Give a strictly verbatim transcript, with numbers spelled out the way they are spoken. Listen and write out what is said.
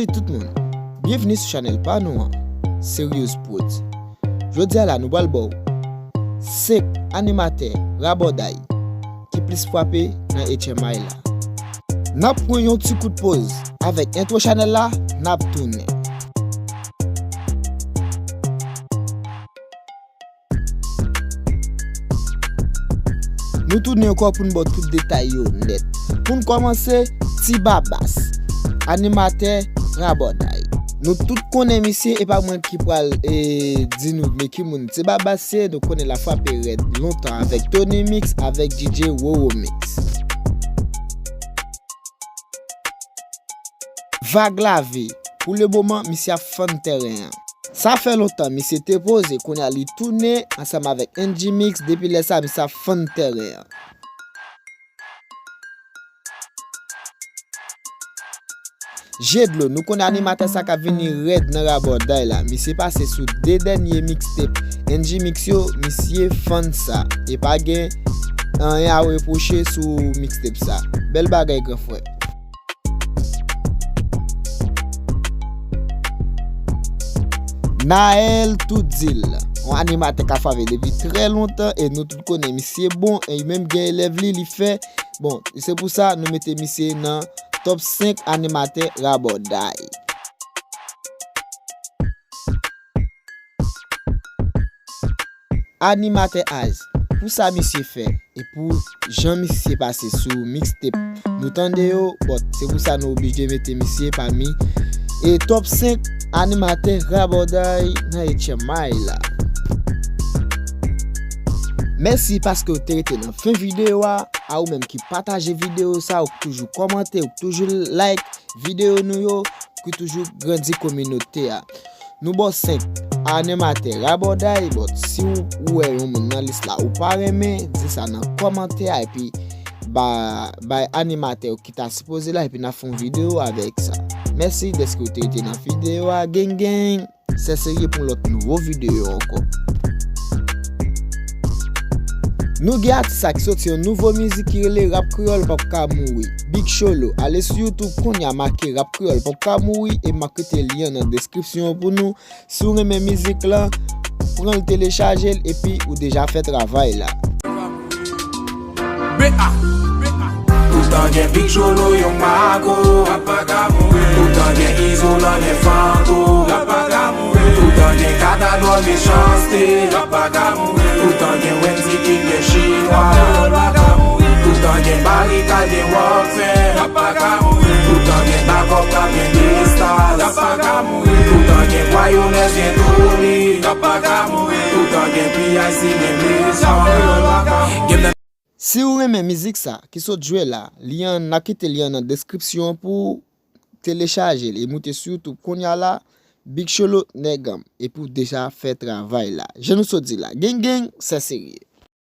Tout moun, byenvni sou chanèl pa nou an, Serious Prod. Jodi a la nou pral ba w senk animatè rabòday ki plis frape nan H M I la. N ap pran yon ti kout poz avèk entwo chanèl la, n ap tounen. Nou tounen ankò pou n ba w tout detay yo nèt. Pou n kòmanse, Ti Babas, animatè rabòday. Nou tout konnen misye, e pa mwen ki pral, e, di nou men ki moun Ti Babas ye. Nou konnen l ap frape rèd lontan avèk Tony Mix, avèk D J Roro Mix. Vag Lavi, pou le moman, misye ap fann tèren an. Sa fè lontan misye te poze, kounye a li tounen ansanm avèk N G Mix, depi lè sa misye ap fann tèren an. Je Dlo, nou konnen animatè sa k ap vini rèd nan rabòday la. Misye pase sou de dènye mixtape N G Mix yo, misye fann sa. E pa gen anyen a repwoche sou mixtape sa. Bèl bagay, gran frè. Naël Toudil, yon animatè k ap frape depi trè lontan e nou tout konnen misye bon e li menm gen elèv li, li fè. Bon, se pou sa nou mete misye nan top senk animatè rabòday. Animatè Ice, pou sa misye fè e pou jan misye pase sou mixtape nou tande yo, but se pou sa nou oblije mete misye pami e top senk animatè rabòday nan H M I la. Mèsi paske w te rete nan fen videyo a. A ou menm ki pataje videyo sa, ou k toujou kòmante, ou k toujou like videyo nou yo, ki toujou grandi kominote a. Nou ba w senk animatè rabòday, but si w, ou wè yon moun nan lis la ou pa renmen, di sa nan kòmantè a, epi ba, bay animatè yo ki ta sipoze la, epi n a fè yon videyo avèk sa. Mèsi dèske w te rete nan videyo a, gang gang. Sè Serye pou yon lòt nouvo videyo ankò. Nou gen atis sa ki soti yon nouvo mizik ki rele Rap Kreyòl p ap ka mouri. Big Cholo, ale sou YouTube kounye a, make Rap Kreyòl p ap ka mouri e m ap kite lyen an nan deskripsyon an pou nou. Si w renmen mizik lan, pran l, telechaje l epi ou deja fè travay la. B A. Toutan gen Big Cholo, yon Marco. Toutan gen Izolan, gen Fanto. Toutan gen Katadwòl, Mechanste. Toutan gen Wendy King, gen Chinwa. Toutan gen Barikad, gen Rockfam. Toutan gen Bakòp, gen Destas. Toutan gen Vwayonès, gen Tony. Toutan gen P I C, gen Mason. Si w renmen mizik sa ki sot jwe la, lyen an, n a kite lyen an nan deskripsyon pou w telechaje l e moute sou YouTube kounye a la, Big Cholo nèg an m, epi w deja fè travay la. Jan nou sot di la, gang gang, sè serye.